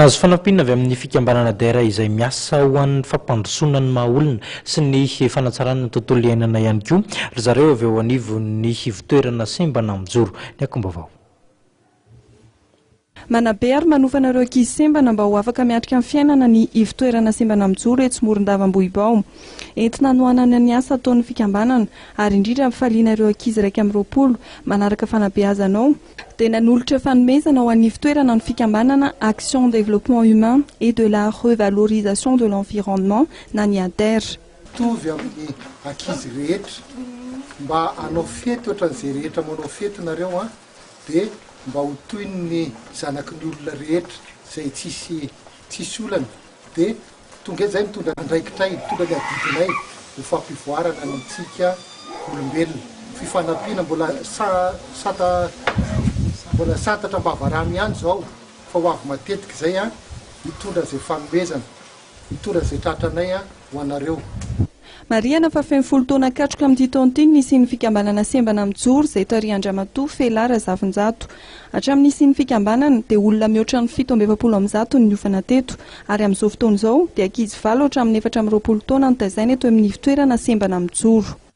Nahazo fanampiana avy amin'ny fikambanana DER izay miasa ho an'ny fampandrosoana ny maha olona sy ny fanatsarana ny tontolo iainana ihany koa ry zareo avy eo anivon'ny ivontoerana Sembana Mijoro. Ny akom-baovao. Manabe ary manofana ireo ankizy sembana mba ho afaka miatrika ny fiainana ny ivontoerana Sembana Mijoro etsy Morondava Ambohibao. Entina hanohanana ny asa ataon'ny fikambanana ary indrindra hampifaliana ireo ankizy 21 manaraka fanabeazana ao, dia nanolotra fanomezana ho an'ny ivontoerana ny fikambanana Action Développement Humain et de la Revalorisation de l'Environnement na ny ADER. Mitovy amin'ny ankizy rehetra. Mba hanao fety ohatran'izay rehetra manao fety nareo an, dia mba ho toy ny zanaky ny olona rehetra izay tsisy tsisy olana dia Tonga eto izahay mitondra andraikitray, mitondra ny adidinay ho fampivoarana ny antsika olombelona. Fifanampiana mbola sata mbola santatra am-bavarano ihany izao fa ho avy matetika izay an, hitondra izay fanomezana, hitondra izay tratranay ho anareo. Marihana fa feno 10 taona katroka amin'ity taona ity ny nisian'ny fikambanana Sembana Mijoro izay tarihan-dRamatoa Fela Razafinjato. Hatramin'ny nisian'ny fikambanana dia olona mihoatra ny 147 no niofana teto ary amin'izao fotoana izao dia ankizy valo hatramin'ny 24 taona no taizaina eto amin'ny ivon-toerana Sembana Mijoro.